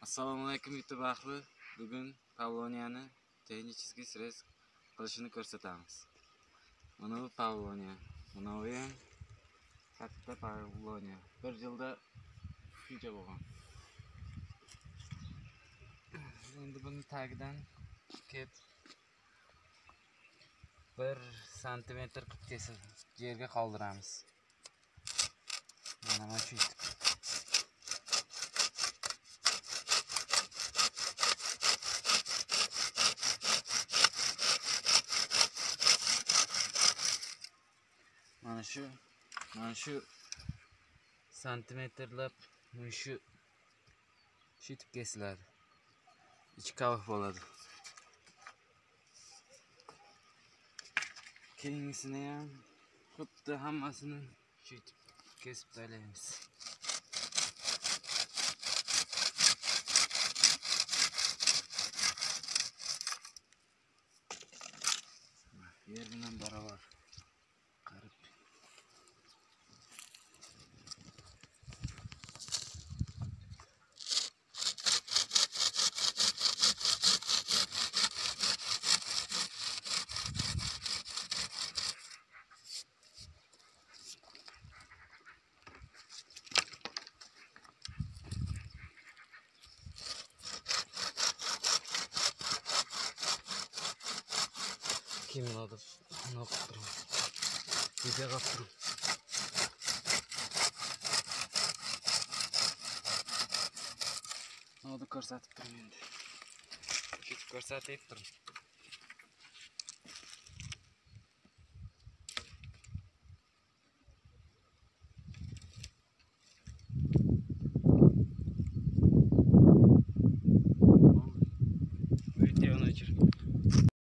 Assalomu alaykum YouTube ahli. Bugun pavloniyani texnik srez qilishini ko'rsatamiz. Mana bu pavloniya. Mana bu ham katta pavloniya. Bir yilda shuncha bo'lgan. Endi buni tagidan kelib 1 santimetr qilib kesib yerga qoldiramiz. Mana shu etib. Mana shu santimetrlab mana shu etib kesiladi. Ichi kavuq bo'ladi. Keyingisini ham xuddi hammasini shu etib kesib taylaymiz. Yer bilan barobar qarib. Kimyoda ne qilib video qilib turib. Nima ko'rsatib turing endi. Ketib ko'rsatib turing.